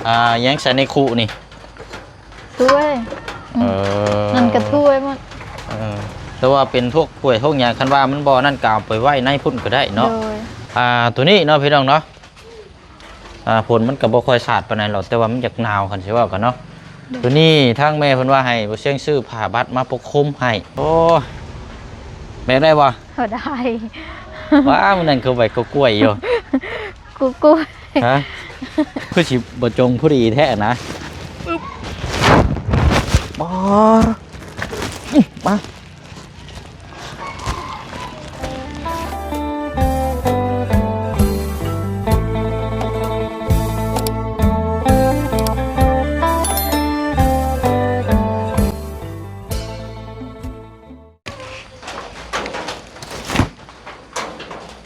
ອ່າ ຫຍັງໃສ່ໃນຄຸນີ້? ຖ້ວຍ. ເອີ ນັ້ນກໍຖ້ວຍໝົດ. ເອີ ແຕ່ວ່າເປັນພວກຖ້ວຍພວກຫຍັງ ຄັນວ່າມັນບໍ່ນັ້ນກໍເອົາໄປໄວ້ໃນພຸ້ນກໍໄດ້ເນາະ. ໂດຍ. ອ່າ ໂຕນີ້ເນາະ ພີ່ນ້ອງເນາະ. ອ່າ ຝົນມັນກໍບໍ່ຄ່ອຍສາດປານໃດຫຼອກ ແຕ່ວ່າມັນຢາກໜາວ ຄັນຊິເວົ້າກັນເນາະ. ໂດຍ. ໂຕນີ້ທາງແມ່ເພິ່ນວ່າໃຫ້ບໍ່ຊຽງຊື້ຜ້າບັດມາປົກຄຸມໃຫ້. ໂອ້ຍ ແບກໄດ້ບໍ່? ບໍ່ໄດ້. ວ້າ ມື້ນັ້ນຄືໃບກະກ້ວຍຢູ່. ກະກ້ວຍ. ຮະ? ຄືຊິບໍ່ຈົງພໍດີແທ້ນະ. ປາ ມາ.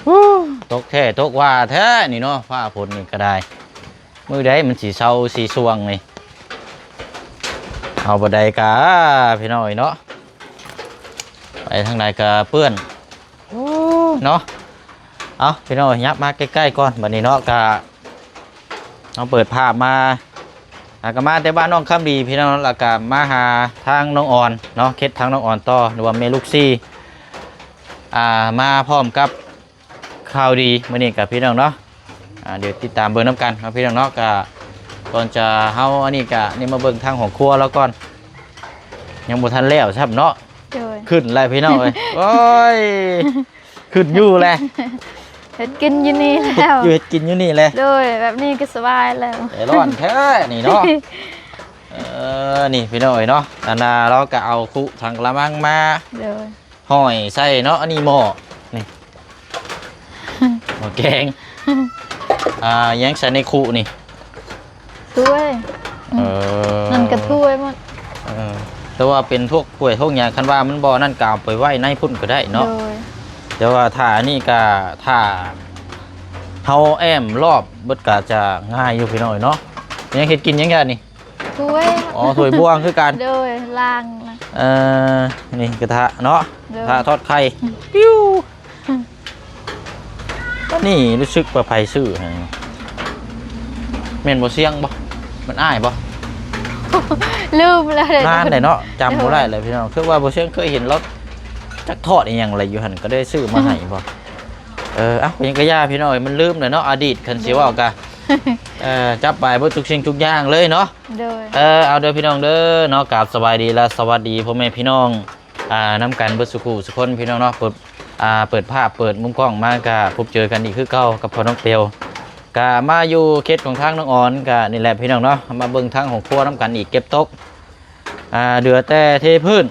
ໂອ້ ຕົກແທ້ຕົກວ່າແທ້ນີ້ເນາະ ຟ້າຝົນນີ້ກໍໄດ້. ມື້ໃດມັນຊິເຊົາຊິຊ່ວງນີ້ ເອົາບໍ່ໄດ້ກະ ພີ່ນ້ອງເອີຍເນາະ ໄປທາງໃດກະເປື້ອນ ໂອ້ ເນາະ. ເອົາ ພີ່ນ້ອງເອີຍ ຫຍັບມາໃກ້ໆກ່ອນ ບັດນີ້ເນາະ ກະເຮົາເປີດພາບມາ ອ່າ ກະມາແຕ່ບ້ານນ້ອງຄຳດີ ພີ່ນ້ອງ ແລ້ວກະມາຫາທາງນ້ອງອອນເນາະ ເຂດທາງນ້ອງອອນຕໍ່ ຫຼືວ່າແມ່ລູກສີ່ ອ່າ ມາພ້ອມກັບ ຂ່າວດີມື້ນີ້ກັບພີ່ນ້ອງເນາະ ອ່າ ດຽວຕິດຕາມເບິ່ງນຳກັນເນາະ ພີ່ນ້ອງເນາະ. ກະກ່ອນຈະເຮົາອັນນີ້ກະນີ້ມາເບິ່ງທາງຫ້ອງຄົວລາວກ່ອນ ຍັງບໍ່ທັນແລ້ວຊ້ຳເນາະ. ໂດຍ. ຂຶ້ນແລ້ວພີ່ນ້ອງເອີຍ ໂອ້ຍ ຂຶ້ນຢູ່ແຫຼະ ເຮັດກິນຢູ່ນີ້ແລ້ວ ຢູ່ເຮັດກິນຢູ່ນີ້ແຫຼະ. ໂດຍ. ແບບນີ້ກໍສະບາຍແລ້ວ ແຕ່ຮ້ອນແທ້ນີ້ເນາະ. ເອີ ນີ້ພີ່ນ້ອງເອີຍເນາະ ອັນນ່າ ລາວກໍເອົາຄຸຖັງກະລະມັງມາ. ໂດຍ. ຫ້ອຍໃສ່ເນາະ ອັນນີ້ໝໍ້ ນີ້ ໝໍ້ແກງ ອ່າ ຫຍັງໃສ່ໃນຄຸນີ້? ຖ້ວຍ. ເອີ ນັ້ນກໍຖ້ວຍໝົດ. ເອີ ແຕ່ວ່າເປັນພວກຖ້ວຍພວກຫຍັງ ຄັນວ່າມັນບໍ່ນັ້ນກໍເອົາໄປໄວ້ໃນພຸ້ນກໍໄດ້ເນາະ. ໂດຍ. ແຕ່ວ່າຖ້າອັນນີ້ກໍຖ້າເຮົາແອ້ມລອບເບິດກໍຈະງ່າຍຢູ່ພີ່ນ້ອງເນາະ. ຍັງເຮັດກິນຫຍັງຊະນີ້? ຖ້ວຍ. ອໍ ຖ້ວຍບ່ວງຄືກັນ. ໂດຍ ລ້າງ. ເອີ ນີ້ກະທະເນາະ. ໂດຍ. ກະທະທອດໄຂ່. ອືມ ປິວ. ອືມ ນີ້ຮູ້ສຶກວ່າໃຜຊື້ໃຫ້ ແມ່ນບໍ່ຊຽງບໍ່? ແມ່ນອ້າຍບໍ່? ລືມແລ້ວເດ້ ນານແລ້ວເນາະ ຈຳບໍ່ໄດ້ແລ້ວ ໂດຍ ພີ່ນ້ອງ. ຄືວ່າບໍ່ຊຽງເຄີຍເຫັນລາວຈັກທອດອີ່ຫຍັງແຫຼະຢູ່ຫັ້ນ ກໍໄດ້ຊື້ມາໃຫ້ບໍ່? ເອີ ເອົ້າ ຫຍັງກະຢ່າພີ່ນ້ອງເອີຍ ມັນລືມແລ້ວເນາະ ອະດີດ ຄັນຊິເວົ້າກະ ໂດຍ ເອີ ຈັບໄປເບິດທຸກສິ່ງທຸກຢ່າງເລີຍເນາະ. ໂດຍ. ເອີ ເອົາເດີພີ່ນ້ອງເດີເນາະ ກາບສະບາຍດີ ແລະ ສະຫວັດດີພໍ່ແມ່ພີ່ນ້ອງ ອ່າ ນຳກັນເບິດສູ່ຄູ່ສູ່ຄົນພີ່ນ້ອງເນາະ. ເປີດ ອ່າ ເປີດພາບເປີດມຸມກ້ອງມາກະພົບເຈີກັນອີກຄືເກົ່າກັບພໍ່ນ້ອງເປວ ກະມາຢູ່ເຂດຂອງທາງນ້ອງອອນ ກະນີ້ແຫຼະພີ່ນ້ອງເນາະ ມາເບິ່ງທາງຫ້ອງຄົວນຳກັນອີກ ເກັບຕົກ ອ່າ ເຫຼືອແຕ່ເທພື້ນ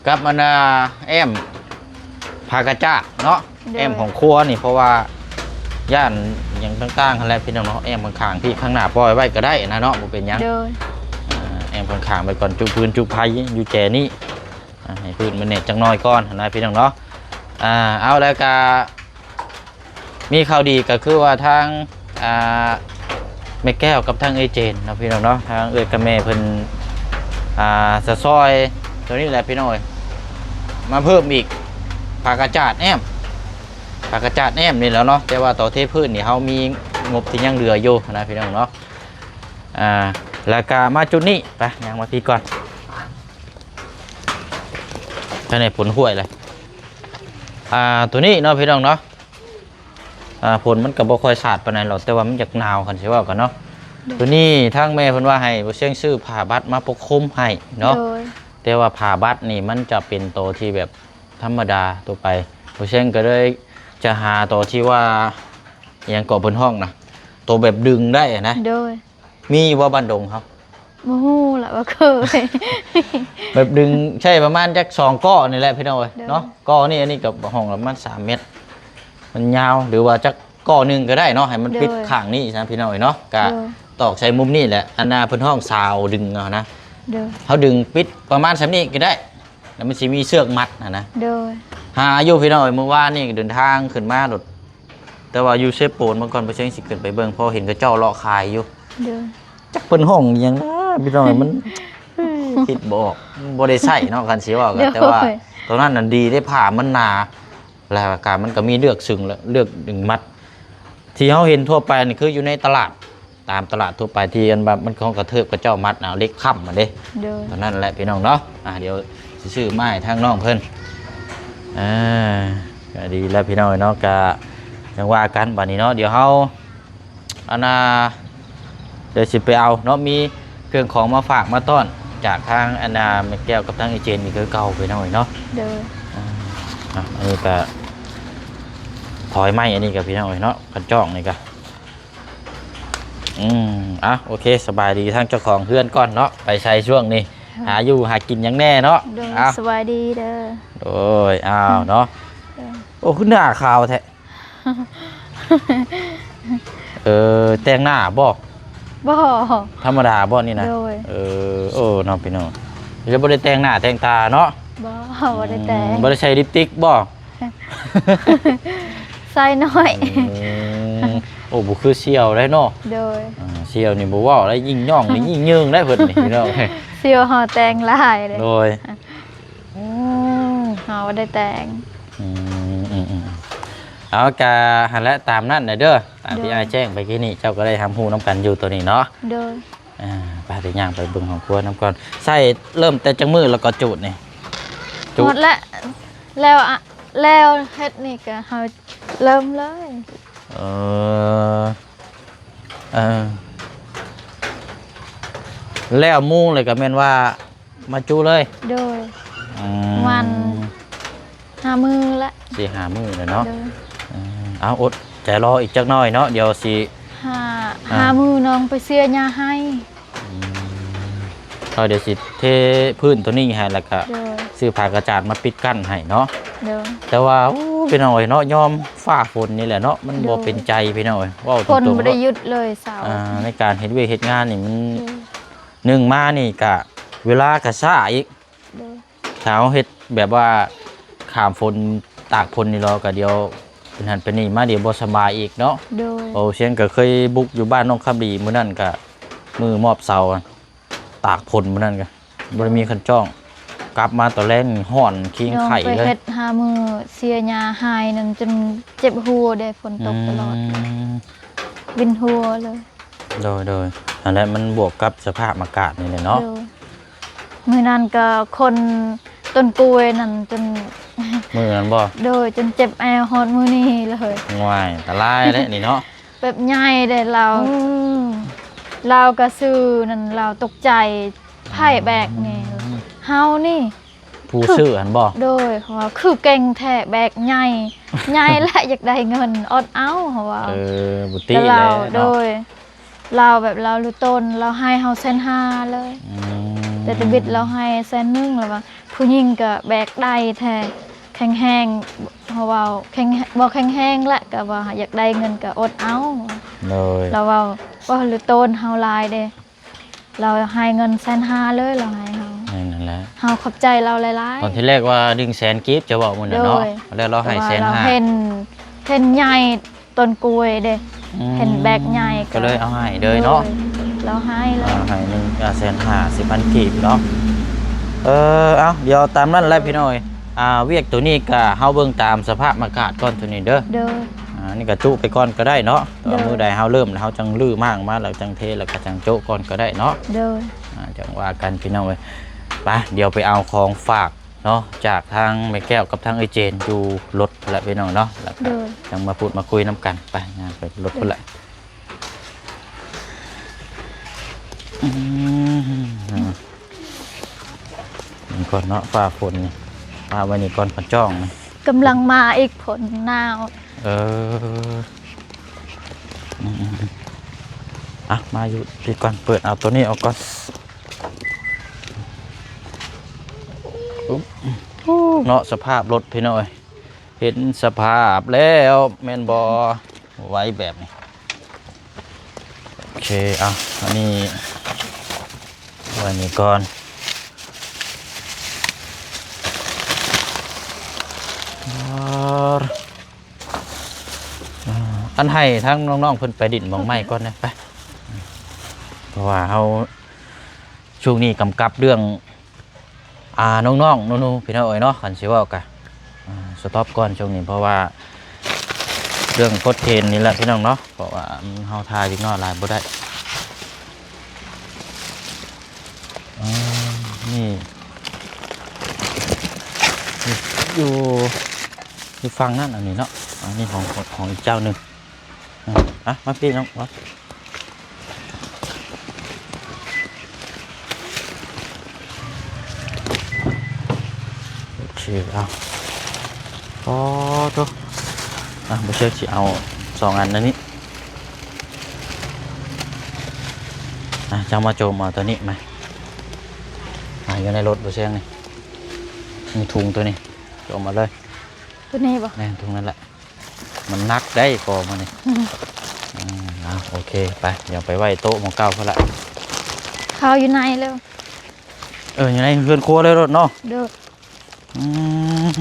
ກັບອັນນ່າ ແອ້ມຜ້າກະຈາດເນາະ. ໂດຍ. ແອ້ມຂອງຄົວນີ້ ເພາະວ່າຢ້ານຫຍັງຕ່າງໆຫັ້ນແຫຼະພີ່ນ້ອງເນາະ. ແອ້ມຂ້າງໆ ທີ່ຂ້າງໜ້າປ່ອຍໄວ້ກໍໄດ້ນະເນາະ ບໍ່ເປັນຫຍັງ. ໂດຍ. ອ່າ ແອ້ມຂ້າງໆໄວ້ກ່ອນ ຈຸພື້ນຈຸໄຟຢູ່ແຈນີ້ ອ່າ ໃຫ້ພື້ນມັນແໜ້ນຈັກໜ້ອຍກ່ອນນະພີ່ນ້ອງເນາະ. ອ່າ ເອົາ ແລ້ວກະ ມີຂ່າວດີກໍຄືວ່າທາງ ອ່າ ແມ່ແກ້ວກັບທາງເອື້ອຍເຈນເນາະພີ່ນ້ອງເນາະ ທາງເອື້ອຍກັບແມ່ເພິ່ນ ອ່າ ຈະຊ່ອຍໂຕນີ້ແຫຼະພີ່ນ້ອງເອີຍ ມາເພີ່ມອີກ ຜ້າກະຈາດແອ້ມ ຜ້າກະຈາດແອ້ມນີ້ແຫຼະເນາະ. ແຕ່ວ່າຕໍ່ເທພື້ນນີ້ເຮົາມີງົບທີ່ຍັງເຫຼືອຢູ່ນະພີ່ນ້ອງເນາະ. ອ່າ ແລ້ວກະມາຈຸດນີ້ ໄປ ຍ່າງມາພີ້ກ່ອນ ທາງໃນຝົນຫ້ວຍເລີຍ. ອ່າ ໂຕນີ້ເນາະພີ່ນ້ອງເນາະ ອ່າ ຝົນມັນກໍບໍ່ຄ່ອຍສາດປານໃດຫຼອກ ແຕ່ວ່າມັນຢາກໜາວ ຄັນຊິເວົ້າກັນເນາະ. ໂດຍ. ໂຕນີ້ທາງແມ່ເພິ່ນວ່າໃຫ້ບໍ່ຊຽງຊື້ຜ້າບັດມາປົກຄຸມໃຫ້ເນາະ. ໂດຍ. ແຕ່ວ່າຜ້າບັດນີ້ມັນຈະເປັນໂຕທີ່ແບບທຳມະດາທົ່ວໄປ ບໍ່ຊຽງກໍເລີຍຈະຫາໂຕທີ່ວ່າ ອີ່ຫຍັງເກາະເພິ່ນຮ້ອງນະ ໂຕແບບດຶງໄດ້ນະ. ໂດຍ. ມີຢູ່ບໍ່ບ້ານດົງເຮົາ? ບໍ່ຮູ້ລະ ບໍ່ເຄີຍ ແບບດຶງໃຊ້ປະມານຈັກສອງກໍນີ້ແຫຼະພີ່ນ້ອງເອີຍ ໂດຍ ເນາະ. ກໍນີ້ ອັນນີ້ກໍຫ້ອງປະມານສາມແມັດ ມັນຍາວ ຫຼືວ່າຈັກກໍໜຶ່ງກໍໄດ້ເນາະ ໃຫ້ມັນ ໂດຍ ປິດຂ້າງນີ້ຊະພີ່ນ້ອງເອີຍເນາະ. ກະ ໂດຍ ຕອກໃສ່ມຸມນີ້ແຫຼະ ອັນນ່າເພິ່ນຮ້ອງຊາວດຶງເອົານະ. ໂດຍ. ເຮົາດຶງປິດປະມານສ່ຳນີ້ກໍໄດ້ ແລ້ວມັນຊິມີເຊືອກມັດຫັ້ນນະ. ໂດຍ. ຫາຢູ່ພີ່ນ້ອງເອີຍ ມື້ວານນີ້ເດີນທາງຂຶ້ນມາໂລດ ແຕ່ວ່າຢູ່ເຊໂປນ ເມື່ອກ່ອນບໍ່ເຊີງຊິຂຶ້ນໄປເບິ່ງ ເພາະເຫັນເຂົາເຈົ້າເລາະຂາຍຢູ່. ໂດຍ. ຈັກເພິ່ນຮ້ອງອີ່ຫຍັງນະພີ່ນ້ອງ ມັນຄິດບໍ່ອອກ ມັນບໍ່ໄດ້ໃຊ້ເນາະ ຄັນຊິເວົ້າກັນ. ໂດຍ. ແຕ່ວ່າໂຕນັ້ນນະດີເດ້ ຜ້າມັນໜາ ແລ້ວກະມັນກະມີເຊືອກຊຶງ ແລະ ເຊືອກດຶງມັດ ທີ່ເຮົາເຫັນທົ່ວໄປນີ້ຄືຢູ່ໃນຕະຫຼາດ ຕາມຕະຫຼາດທົ່ວໄປທີ່ອັນວ່າມັນຂອງກະເທີບ ເຂົາເຈົ້າມັດເອົາເຫຼັກຄ້ຳຫັ້ນເດ້. ໂດຍ ເທົ່ານັ້ນແຫຼະພີ່ນ້ອງເນາະ. ອ່າ ດຽວຊິຊື້ມາໃຫ້ທາງນ້ອງເພິ່ນ. ອ່າ ກະດີແລ້ວພີ່ນ້ອງເນາະ. ກະຈັ່ງວ່າກັນບາດນີ້ເນາະ. ດຽວເຮົາ ອັນນ່າ ດຽວຊິໄປເອົາເນາະ ມີເຄື່ອງຂອງມາຝາກມາຕ້ອນຈາກທາງ ອັນນ່າ ແມ່ແກ້ວກັບທາງເອເຈນອີກຄືເກົ່າພີ່ນ້ອງເອີຍເນາະ. ໂດຍ ອ່າ ອັນນີ້ກະຖອຍໄມ້ ອັນນີ້ກະພີ່ນ້ອງເອີຍເນາະ ຄັນຈ້ອງນີ້ກະ ອືມ ອ່ະ ໂອເຄ ສະບາຍດີທາງເຈົ້າຂອງເຮືອນກ່ອນເນາະ. ໄປໃສຊ່ວງນີ້? ຫາຢູ່ຫາກິນຫຍັງແດ່ເນາະ? ໂດຍ ເອົ້າ ສະບາຍດີເດີ. ໂດຍ ອ້າວເນາະ. ໂດຍ ໂອ້ ຄືໜ້າຂາວແທ້. ເອີ ແຕ່ງໜ້າບໍ່? ບໍ່ ທຳມະດາບໍ່ນີ້ນະ? ໂດຍ ເອີ ໂອ້ ເນາະພີ່ນ້ອງ ຈະບໍ່ໄດ້ແຕ່ງໜ້າແຕ່ງຕາເນາະ? ບໍ່ ບໍ່ໄດ້ແຕ່ງ. ອືມ ບໍ່ໄດ້ໃສ່ລິບຕິກບໍ່? ໃສ່ໜ້ອຍ. ອືມ ໂອ້ ບໍ່ຄືສ່ຽວໄດ໋ເນາະ. ໂດຍ ອ່າ ສ່ຽວນີ້ບໍ່ເວົ້າໄດ໋ ຍິ່ງຍ່ອງນີ້ຍິ່ງເຍິງໄດ໋ເພິ່ນນີ້ພີ່ນ້ອງ. ສ່ຽວເຮົາແຕ່ງຫຼາຍເດ້. ໂດຍ ເຮົາບໍ່ໄດ້ແຕ່ງ. ອືມ ອືມ ອືມ ເອົາ ກະຫັ້ນແຫຼະ ຕາມນັ້ນແຫຼະເດີ ຕາມທີ່ ໂດຍ ອ້າຍແຈ້ງໄປກີ້ນີ້ ເຈົ້າກໍໄດ້ຮັບຮູ້ນຳກັນຢູ່ໂຕນີ້ເນາະ. ໂດຍ ອ່າ ໄປ ໄປຍ່າງໄປເບິ່ງຫ້ອງຄົວນຳກ່ອນ. ໃຊ້ເລີ່ມແຕ່ຈັກມື້ແລ້ວກໍຈູດນີ້? ຈູດ ໝົດແລ້ວ ແລ້ວ ອະ ແລ້ວເຮັດນີ້ກໍເຮົາເລີ່ມເລີຍ. ເອີ ເອີ ແລ້ວມຸງແລ້ວກໍແມ່ນວ່າ ມາຈຸເລີຍ. ໂດຍ ອືມ ປະມານຫ້າມື້ລະ ສີ່ຫ້າມື້ແລ້ວເນາະ. ໂດຍ ເອີ ເອົາ ອົດໃຈລໍອີກຈັກໜ້ອຍເນາະ ດຽວຊິ ຫ້າ ອ່າ ຫ້າມື້ນ້ອງໄປເສຍຫຍ້າໃຫ້. ອືມ ເອົາ ດຽວຊິເທພື້ນໂຕນີ້ໃຫ້ ແລ້ວກະ ໂດຍ ຊື້ຜ້າກະຈາດມາປິດກັ້ນໃຫ້ເນາະ. ໂດຍ ແຕ່ວ່າ ໂອ້ ພີ່ນ້ອງເອີຍເນາະ ຍອມຟ້າຝົນນີ້ແຫຼະເນາະ ມັນ ໂດຍ ບໍ່ເປັນໃຈພີ່ນ້ອງເອີຍ ເວົ້າຕົງໆ ຝົນບໍ່ໄດ້ຢຸດເລີຍເຊົ້າ. ອ່າ ໃນການເຮັດວຽກເຮັດງານນີ້ມັນ ໂດຍ ໜຶ່ງມານີ້ກະເວລາກະຊ້າອີກ. ໂດຍ ຖ້າເຮົາເຮັດແບບວ່າຂ້າມຝົນຕາກຝົນນີ້ລະ ກະດຽວເປັນຫັ້ນເປັນນີ້ມາ ດຽວບໍ່ສະບາຍອີກເນາະ. ໂດຍ ເວົ້າສຽງກະເຄີຍບຸກຢູ່ບ້ານນ້ອງຄຳດີ ມື້ນັ້ນກະມື້ມອບເສົາ ຕາກຝົນມື້ນັ້ນກະບໍ່ໄດ້ມີຄັນຈ້ອງ ກັບມາຕອນແລງຮ້ອນຄີງໄຂ້ເລີຍ. ໄປເຮັດຫ້າມື້ເສຍຫຍ້າໃຫ້ນັ້ນ ຈົນເຈັບຫົວເດ້ ຝົນຕົກຕະຫຼອດ. ອືມ ວິນຫົວເລີຍ. ໂດຍ ໂດຍ ຫັ້ນແຫຼະ ມັນບວກກັບສະພາບອາກາດນີ້ແຫຼະເນາະ. ໂດຍ ມື້ນັ້ນກໍຄົນຕົ້ນກ້ວຍນັ້ນຈົນ ມື້ນັ້ນບໍ່? ໂດຍ ຈົນເຈັບແອວຮອດມື້ນີ້ເລີຍ. ໂອ້ຍ ອັນຕະລາຍເດ້ນີ້ເນາະ. ແບບໃຫຍ່ເດ້ລາວ. ອືມ ລາວກໍຊື້ນັ້ນ ລາວຕົກໃຈ ໃຜແບກນີ້? ອືມ ເຮົານີ້. ຜູ້ຊື້ຫັ້ນບໍ່? ໂດຍ ເພາະວ່າຄືເກັ່ງແທ້ ແບກໃຫຍ່ ໃຫຍ່ແລະ ຢາກໄດ້ເງິນ ອົດເອົາ ເຮົາວ່າ. ເອີ ບໍ່ຕິແຫຼະເນາະ. ໂດຍ ລາວແບບລາວຮູ້ຕົນ ລາວໃຫ້ເຮົາແສນຫ້າເລີຍ. ອືມ ແຕ່ຕະບິດລາວໃຫ້ແສນໜຶ່ງ ລາວວ່າຜູ້ຍິງກໍແບກໄດ້ແທ້ ແຂງແຮງ ເຮົາເວົ້າ ແຂງ ບໍ່ແຂງແຮງແຫຼະ ກໍວ່າຢາກໄດ້ເງິນກໍອົດເອົາ. ໂດຍ ລາວເວົ້າ ໂອ້ ຮູ້ຕົນເຮົາຫຼາຍເດ້. ລາວໃຫ້ເງິນແສນຫ້າເລີຍ ລາວໃຫ້ເຮົາ. ແມ່ນນັ້ນແຫຼະ ເຮົາຂອບໃຈລາວຫຼາຍໆ. ຕອນທີແລກວ່າໜຶ່ງແສນກີບ ຈະເວົ້າມື້ນັ້ນເນາະ. ໂດຍ ແລ້ວລາວໃຫ້ແສນຫ້າ ເຫັນ ເຫັນໃຫຍ່ຕົ້ນກ້ວຍເດ້. ອືມ ເຫັນແບກໃຫຍ່ ກໍເລີຍເອົາໃຫ້ເລີຍເນາະ. ໂດຍ ລາວໃຫ້ເລີຍ. ອ່າ ໃຫ້ໜຶ່ງ ອ່າ ແສນຫ້າສິບພັນກີບເນາະ. ເອີ ເອົາ ດຽວຕາມນັ້ນແຫຼະພີ່ນ້ອງເອີຍ. ອ່າ ວຽກໂຕນີ້ກະເຮົາເບິ່ງຕາມສະພາບອາກາດກ່ອນໂຕນີ້ເດີ. ໂດຍ ອ່າ ນີ້ກະຈຸໄປກ່ອນກໍໄດ້ເນາະ. ໂດຍ ມື້ໃດເຮົາເລີ່ມ ເຮົາຈັ່ງຮື້ມ້າງມາ ແລ້ວຈັ່ງເທ ແລ້ວກໍຈັ່ງໂຈະກ່ອນກໍໄດ້ເນາະ. ໂດຍ ອ່າ ຈັ່ງວ່າກັນພີ່ນ້ອງເອີຍ. ໄປ ດຽວໄປເອົາຂອງຝາກເນາະ ຈາກທາງແມ່ແກ້ວກັບທາງເອື້ອຍເຈນຢູ່ລົດແຫຼະພີ່ນ້ອງເນາະ. ແລ້ວກໍ ໂດຍ ຈັ່ງມາພູດມາຄຸຍນຳກັນ. ໄປ ຍ່າງໄປລົດພຸ້ນແຫຼະ. ອືມ ນີ້ກ່ອນເນາະ ຟ້າຝົນນີ້ ປະໄວ້ນີ້ກ່ອນ ຄັນຈ້ອງນີ້ ກຳລັງມາອີກ ຝົນໜາວ. ເອີ ອືມໆ ອ່ະ ມາຢູ່ພີ້ກ່ອນ ເປີດເອົາໂຕນີ້ອອກກ່ອນ. ໂອ້ ເນາະ ສະພາບລົດພີ່ນ້ອງເອີຍ ເຫັນສະພາບແລ້ວແມ່ນບໍ່? ໄວ້ແບບນີ້. ໂອເຄ ເອົາ ອັນນີ້ໄວ້ນີ້ກ່ອນ. ອັນ ໃຫ້ທາງນ້ອງໆເພິ່ນໄປດິ້ນໝ່ອງໃໝ່ກ່ອນເດີ ໄປ. ເພາະວ່າເຮົາ ຊ່ວງນີ້ກຳກັບເລື່ອງ ອ່າ ນ້ອງໆ ໜູໆ ພີ່ນ້ອງເອີຍເນາະ. ຄັນຊິເວົ້າກະ ອ່າ ສະຕັອບກ່ອນຊ່ວງນີ້ ເພາະວ່າເລື່ອງກົດເກນນີ້ແຫຼະພີ່ນ້ອງເນາະ. ເພາະວ່າເຮົາຖ່າຍເດັກນ້ອຍຫຼາຍບໍ່ໄດ້. ອືມ ນີ້ ນີ້ຢູ່ ຢູ່ຝັ່ງນັ້ນ ອັນນີ້ເນາະ ອັນນີ້ຂອງ ຂອງ ຂອງອີກເຈົ້າໜຶ່ງ. ອືມ ອ່ະ ມາພີ່ນ້ອງ ມາ. ໂອເຄ ເອົາ ໂອ້ໂທ້ ອ່ະ ບໍ່ເຊື່ອຊິເອົາສອງອັນອັນນີ້ ອ່ະ ຈັ່ງມາໂຈມເອົາຕົວນີ້ມາ ອ່ະ ຢູ່ໃນລົດບໍ່ເຊື່ອນີ້ ມີຖົງຕົວນີ້ ໂຈມເອົາເລີຍ ຕົວນີ້ບໍ່? ແມ່ນ ຖົງນັ້ນແຫຼະ. ມັນໜັກໄດ໋ ກໍມານີ້ ອືມ ອ່າ ໂອເຄ ໄປ ດຽວໄປໄວ້ໂຕະໝ່ອງເກົ່າພຸ້ນລະ ເຂົ້າຢູ່ໃນແລ້ວ ເອີ ຢູ່ໃນເຮືອນຄົວເລີຍໂລດເນາະ ໂດຍ ອືມ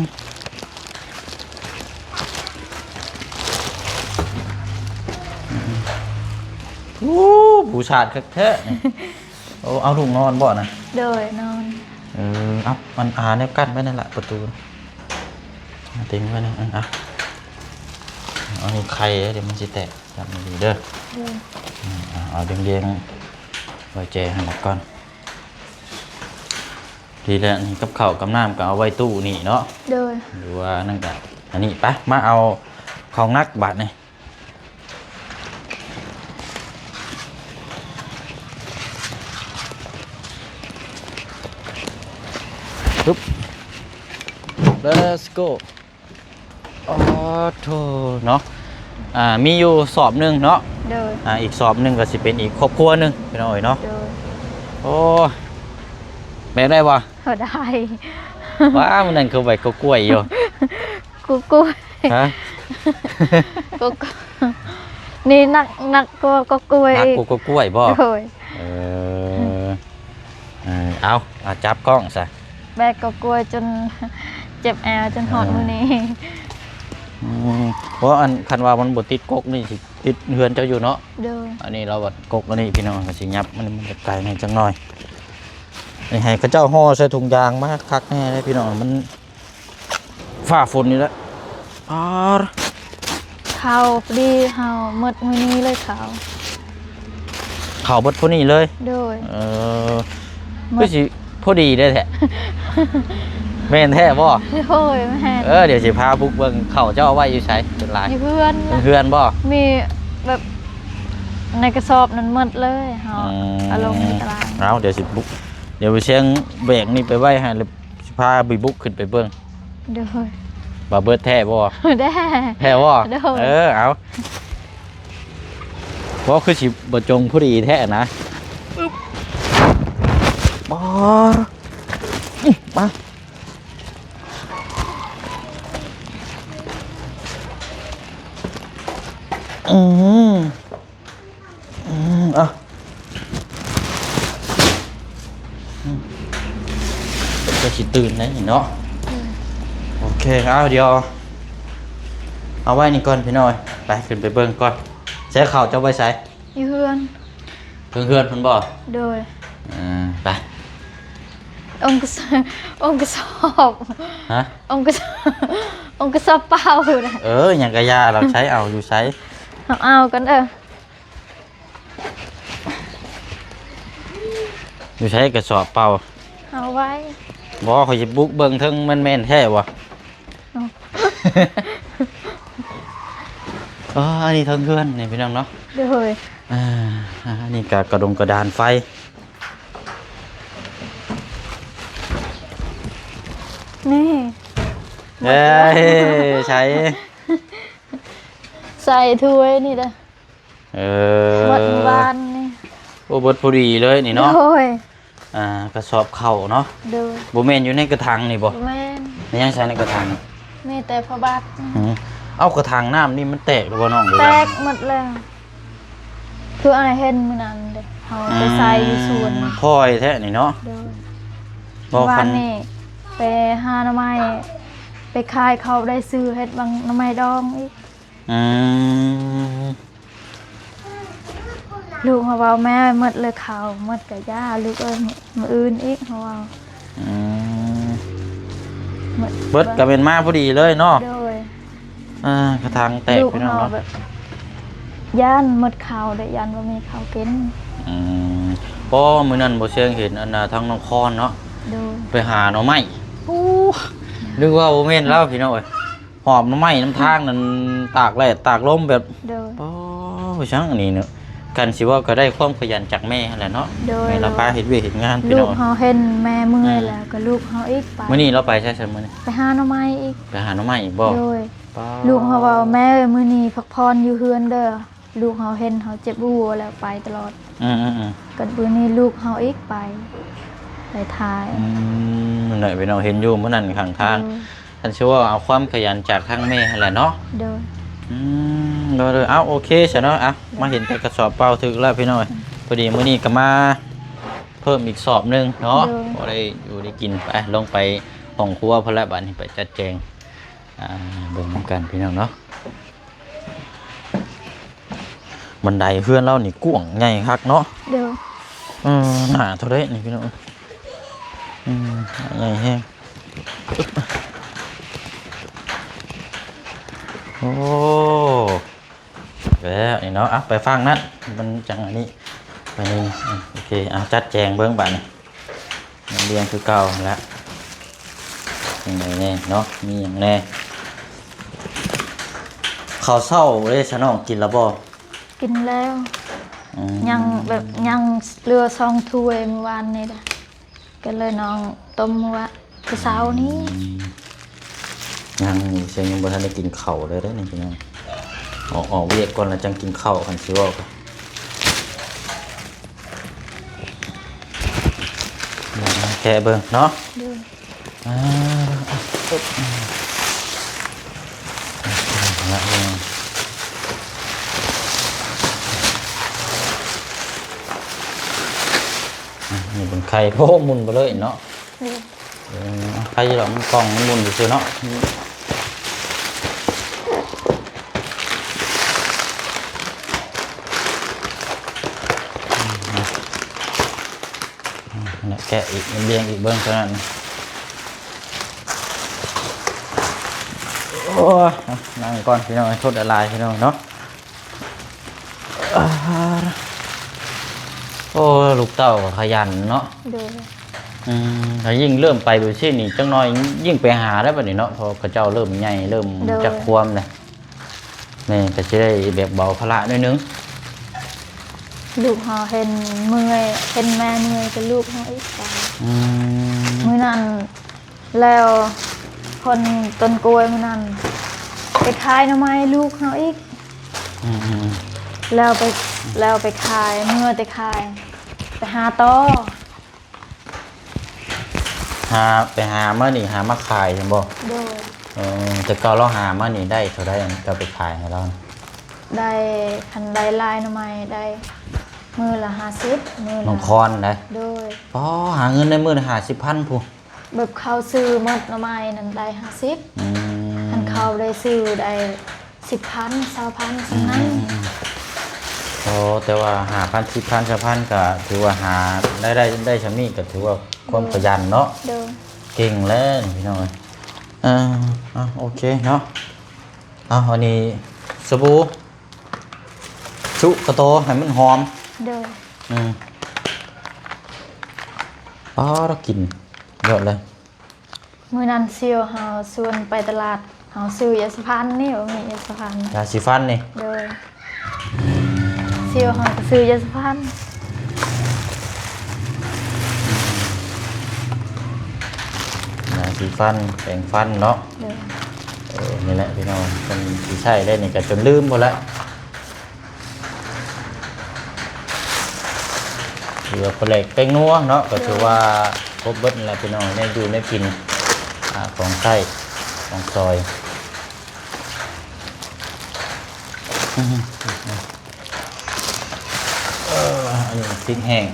ໂອ້ ປູສາດຄັກແທ້ ໂອ້ ເອົາລູກນອນບໍ່ນະ? ໂດຍ ນອນ ເອີ ເອົາ ມັນ ອ່າ ແນວກັ້ນໄວ້ນັ້ນລະ ປະຕູ ຕິງໄວ້ນະ ອັນ ອ່ະ ເອົານີ້ໄຂ ດຽວມັນຊິແຕກ ຈັບດີໆເດີ ເດີ ອືມ ເອົາ ເອົາດຽງໆ ໄວ້ແຈໃຫ້ໝົດກ່ອນ ດີແລ້ວ ນີ້ກັບເຂົ້າກັບນ້ຳກໍເອົາໄວ້ຕູ້ນີ້ເນາະ ໂດຍ ຫຼືວ່ານັ້ນກໍ ອັນນີ້ ໄປ ມາເອົາຂອງໜັກບາດນີ້. ປຶບ Let's go ອໍໂທ້ເນາະ ອ່າ ມີຢູ່ສອບໜຶ່ງເນາະ ໂດຍ ອ່າ ອີກສອບໜຶ່ງກໍຊິເປັນອີກຄອບຄົວໜຶ່ງ ພີ່ນ້ອງເອີຍເນາະ ໂດຍ ໂອ້ຍ ແບກໄດ້ບໍ່? ບໍ່ໄດ້ ວ້າ ມື້ນັ້ນຄືໃບກໍກ້ວຍຢູ່ ກໍກ້ວຍ ຮະ ກໍກ້ວຍ ນີ້ໜັກ ໜັກກວ່າກໍກ້ວຍ ໜັກກວ່າກໍກ້ວຍບໍ່? ໂດຍ ເອີ ເອີ ເອົາ ເອົາ ຈັບກ້ອງຊະ ແບກກໍກ້ວຍຈົນເຈັບແອວຈົນຮອດ ເອີ ມື້ນີ້ ອືມ ເພາະອັນ ຄັນວ່າມັນບໍ່ຕິດກົກນີ້ຊິຕິດເຮືອນເຈົ້າຢູ່ເນາະ ໂດຍ ອັນນີ້ລາວບັດກົກອັນນີ້ ພີ່ນ້ອງ ກໍຊິຫຍັບ ມັນ ມັນຈະໄກແດ່ຈັກໜ້ອຍ ນີ້ໃຫ້ເຂົາເຈົ້າຫໍ່ໃສ່ຖົງຢາງມາຄັກແນ່ເດ້ ພີ່ນ້ອງ ມັນ ຟ້າຝົນນີ້ແຫຼະ ປາດ ເຂົ້າພໍດີ ເຮົາໝົດມື້ນີ້ເລີຍເຂົ້າ ເຂົ້າເບິດຜູ້ນີ້ເລີຍ ໂດຍ ເອີ ໝົດ ຄືຊິພໍດີໄດ້ແທ້ ແມ່ນແທ້ບໍ່? ໂດຍ ແມ່ນ ເອີ ດຽວຊິພາບຸກເບິ່ງເຂົ້າເຈົ້າເອົາໄວ້ຢູ່ໃສ ສ່ວນຫຼາຍ ຢູ່ເຮືອນ ເຮືອນບໍ່? ມີແບບໃນກະສອບນັ້ນໝົດເລີຍ ເຮົາ ອືມ ເອົາລົງໃນຕະຫຼາດ ເອົາ ດຽວຊິບຸກ ດຽວໄປຊຽງແບກນີ້ໄປໄວ້ໃຫ້ ຊິພາໄປບຸກຂຶ້ນໄປເບິ່ງ ໂດຍ ວ່າເບິດແທ້ບໍ່? ແທ້ ແທ້ບໍ່? ໂດຍ ເອີ ເອົາ ບໍ່ ຄືຊິບໍ່ຈົງພໍດີແທ້ນະ ປຶບ ປາ ມາ ອືມ ອືມ ເອົາ ອືມ ກໍຊິຕື່ນໄດ້ນີ້ເນາະ ອືມ ໂອເຄ ເອົາ ດຽວເອົາໄວ້ນີ້ກ່ອນພີ່ນ້ອງ ໄປ ຂຶ້ນໄປເບິ່ງກ່ອນ ໃສ່ເຂົ້າເຈົ້າໄວ້ໃສ? ຢູ່ເຮືອນ ເທິງເຮືອນພຸ້ນບໍ່? ໂດຍ ເອີ ໄປ ອົງກະສ- ອົງກະສອບ ຮະ? ອົງກະສ- ອົງກະສອບເປົ່ານະ ເອີ ຫຍັງກະຢ່າ ລາວໃຊ້ເອົາຢູ່ໃສ? ເອົາ ເອົາກ່ອນເດີ ຢູ່ໃສກະສອບເປົ່າ? ເອົາໄວ້ ບໍ່ ຂ້ອຍຊິບຸກເບິ່ງເທິງ ມັນແມ່ນແທ້ບໍ່? ເອົາ ອໍ ອັນນີ້ເທິງເຮືອນນີ້ພີ່ນ້ອງເນາະ ໂດຍ ອ່າ ອັນນີ້ກະກະດົງກະດານໄຟ ນີ້ ເອີຍ ໃສ່ ໃສ່ຖ້ວຍນີ້ເດີ ເອີ ໝົດມື້ວານນີ້ ໂອ້ ເບິດພໍດີເລີຍນີ້ເນາະ ໂດຍ ອ່າ ກະສອບເຂົ້າເນາະ ໂດຍ ບໍ່ແມ່ນຢູ່ໃນກະຖັງນີ້ບໍ່? ບໍ່ແມ່ນ ແມ່ນຫຍັງໃສ່ໃນກະຖັງ? ມີແຕ່ຜ້າບັດ ອືມ ເອົາ ກະຖັງນ້ຳນີ້ມັນແຕກແລ້ວບໍ່ນ້ອງ? ແຕກໝົດແລ້ວ ຄືອ້າຍເຫັນມື້ນັ້ນເດ້ ເຮົາໄປໃສ່ຢູ່ສວນ ອືມ ພໍ້ແທ້ນີ້ເນາະ ໂດຍ ບໍ່ ວານນີ້ໄປຫາໜໍ່ໄມ້ ໄປຂາຍເຂົ້າໄດ້ຊື້ເຮັດບັກໜໍ່ໄມ້ດອງອີກ ອືມ ລູກເຮົາເວົ້າ ແມ່ ໝົດເລີຍເຂົ້າ ໝົດກະຢ່າລູກເອີຍ ມື້ອື່ນອີກ ເຮົາເວົ້າ ອືມ ໝົດ ເບິດກະແມ່ນມາພໍດີເລີຍເນາະ ໂດຍ ອ່າ ກະຖັງແຕກ ລູກເຮົາ ພີ່ນ້ອງເນາະ ແບບຢ້ານໝົດເຂົ້າເດ້ ຢ້ານບໍ່ມີເຂົ້າກິນ ອືມ ພໍມື້ນັ້ນບໍ່ເຊງເຫັນອັນນ່າທາງນ້ອງຄອນເນາະ ໂດຍ ໄປຫາໜໍ່ໄມ້ ໂອ້ ນຶກວ່າບໍ່ແມ່ນລາວພີ່ນ້ອງເອີຍ ຫອບໜໍ່ໄມ້ນຳທາງນັ້ນ ຕາກແດດຕາກລົມແບບ ໂດຍ ອໍ ໄປຊ່າງອັນນີ້ເນາະ ຄັນຊິເວົ້າກໍໄດ້ຄວາມຂະຫຍັນຈາກແມ່ຫັ້ນແຫຼະເນາະ ໂດຍ ແມ່ລາວພາເຮັດວຽກເຮັດງານພີ່ນ້ອງ ລູກເຮົາເຫັນແມ່ເມື່ອຍແລ້ວ ອືມ ກໍລູກເຮົາອີກໄປ ມື້ນີ້ລາວໄປໃສຊັ້ນມື້ນີ້ ໄປຫາໜໍ່ໄມ້ອີກ ໄປຫາໜໍ່ໄມ້ອີກບໍ່ ໂດຍ ປ້າ ລູກເຮົາເວົ້າ ແມ່ເອີຍ ມື້ນີ້ພັກຜ່ອນຢູ່ເຮືອນເດີ ລູກເຮົາເຫັນເຮົາເຈັບຫົວແລ້ວໄປຕະຫຼອດ ອືມໆໆ ກໍມື້ນີ້ລູກເຮົາອີກໄປ ໄປຖ່າຍ ອືມ ນັ້ນແຫຼະພີ່ນ້ອງ ເຫັນຢູ່ມື້ນັ້ນຂ້າງທາງ ໂດຍ ຄັນຊິເວົ້າເອົາຄວາມຂະຫຍັນຈາກທາງແມ່ຫັ້ນແຫຼະເນາະ ໂດຍ ອືມ ໂດຍໆ ເອົາ ໂອເຄຊະເນາະ ເອົາ ໂດຍ ມາເຫັນແຕ່ກະສອບເປົ່າຖືກແລ້ວພີ່ນ້ອງເອີຍ ອືມ ພໍດີມື້ນີ້ກໍມາເພີ່ມອີກສອບໜຶ່ງເນາະ ໂດຍ ພໍໄດ້ຢູ່ໄດ້ກິນ ໄປ ລົງໄປຫ້ອງຄົວພຸ້ນລະ ບາດນີ້ໄປຈັດແຈງ ອ່າ ເບິ່ງນຳກັນພີ່ນ້ອງເນາະ. ບັນໄດເຮືອນລາວນີ້ກວ້າງໃຫຍ່ຄັກເນາະ ໂດຍ ເອີ ໜາເທົ່າໃດນີ້ພີ່ນ້ອງ ອືມ ໃຫຍ່ແຮງ ໂອ້ ແລ້ວນີ້ເນາະ ເອົາ ໄປຝັ່ງນັ້ນ ມັນຈັ່ງອັນນີ້ ໄປນີ້ ອືມ ໂອເຄ ເອົາ ຈັດແຈງເບິ່ງບາດນີ້ ລຽງຄືເກົ່າຫັ້ນແຫຼະ ຈັ່ງໃດແດ່ເນາະ ມີຫຍັງແດ່ ເຂົ້າເຊົ້າເດ້ຊະນ້ອງ ກິນແລ້ວບໍ່? ກິນແລ້ວ ອືມ ຍັງແບບ ຍັງເຫຼືອສອງຖ້ວຍມື້ວານນີ້ລະ ກໍເລີຍນ້ອງຕົ້ມມື້ວະ ຄືເຊົ້ານີ້ ອືມ ຍັງ ເຊງຍັງບໍ່ທັນໄດ້ກິນເຂົ້າເລີຍເດ້ນີ້ພີ່ນ້ອງ ອອກ ອອກວຽກກ່ອນແລ້ວຈັ່ງກິນເຂົ້າ ຄັນຊິເວົ້າກໍ ແກະເບິ່ງເນາະ ໂດຍ ອ່າ ນີ້ເບິ່ງໄຂ່ ໂອ້ ໝຸ່ນໄປເລີຍເນາະ ໂດຍ ເອີ ໃຜຊິດອກ ມັນກ້ອງມັນໝຸ່ນຊື່ໆເນາະ ແກະອີກ ລຽງອີກເບິ່ງຕົວນັ້ນ ໂອ້ຍ ນັ່ງກ່ອນພີ່ນ້ອງ ໂທດຫຼາຍໆພີ່ນ້ອງເນາະ. ອ່າ ໂອ້ ລູກເຕົ້າກໍຂະຫຍັນເນາະ ໂດຍ ອືມ ຖ້າຍິ່ງເລີ່ມໄປແບບຊີ້ນີ້ ຈັກໜ້ອຍຍິ່ງໄປຫາໄດ້ບັດນີ້ເນາະ ເພາະເຂົາເຈົ້າເລີ່ມໃຫຍ່ ເລີ່ມ ໂດຍ ຈັກຄວາມແລ້ວ ແມ່ກໍຊິໄດ້ແບບເບົາພາລະໜ້ອຍໜຶ່ງ ລູກເຮົາເຫັນເມື່ອຍ ເຫັນແມ່ເມື່ອຍ ກໍລູກເຮົາອີກໄປ ອືມ ມື້ນັ້ນ ແລ້ວຄົນຕົ້ນກ້ວຍມື້ນັ້ນໄປຂາຍໜໍ່ໄມ້ລູກເຮົາອີກ ອືມໆໆ ແລ້ວໄປ ແລ້ວໄປຂາຍ ເມືອແຕ່ຂາຍ ໄປຫາຕໍ່ ຫາ ໄປຫາມານີ້ ຫາມາຂາຍແມ່ນບໍ່? ໂດຍ ເອີ ແຕ່ເກົ່າລາວຫາມານີ້ໄດ້ເທົ່າໃດ ອັນເຈົ້າໄປຂາຍໃຫ້ລາວ? ໄດ້ ຄັນໄດ້ຫຼາຍໜໍ່ໄມ້ໄດ້ມື້ລະຫ້າສິບ ມື້ລະ ນ້ອງຄອນໄດ໋ ໂດຍ ອໍ ຫາເງິນໄດ້ມື້ລະຫ້າສິບພັນພຸ້ນ ແບບເຂົາຊື້ໝົດໜໍ່ໄມ້ນັ້ນໄດ້ຫ້າສິບ ອືມ ຄັນເຂົາໄດ້ຊື້ໄດ້ສິບພັນ ຊາວພັນ ສ່ຳນັ້ນ ອືມໆໆ ອໍ ແຕ່ວ່າຫ້າພັນ ສິບພັນ ຊາວພັນ ກໍຖືວ່າຫາໄດ້ ໄດ້ ໄດ້ສ່ຳນີ້ ກໍຖືວ່າຄວາມ ໂດຍ ຂະຫຍັນເນາະ ໂດຍ ເກັ່ງແລ້ວນີ້ພີ່ນ້ອງເອີຍ ເອີ ເອົາ ໂອເຄເນາະ ເອົາ ອັນນີ້ສະບູ ຊຸກະໂຕໃຫ້ມັນຫອມ ໂດຍ ອືມ ອໍ ລາວກິນ ຍອດເລີຍ ມື້ນັ້ນສ່ຽວເຮົາຊວນໄປຕະຫຼາດ ເຮົາຊື້ຢາສີຟັນນີ້ ບໍ່ມີຢາສີຟັນ ຢາສີຟັນນີ້ ໂດຍ ສ່ຽວເຮົາກໍຊື້ຢາສີຟັນ ຢາສີຟັນ ແປງຟັນເນາະ ໂດຍ ເອີ ນີ້ແຫຼະພີ່ນ້ອງ ເພິ່ນຊິໃຊ້ໄດ້ນີ້ກໍຈົນລືມພຸ້ນແຫຼະ. ຫຼືວ່າປາແຫຼກແປ້ງນົວເນາະ ກໍຖືວ່າຄົບເບິດນັ້ນແຫຼະພີ່ນ້ອງ ແນວຢູ່ແນວກິນ ອາ ຂອງໃຊ້ຂອງສອຍ ເອີ ອັນນີ້ມັນຕິດແຫ້ງ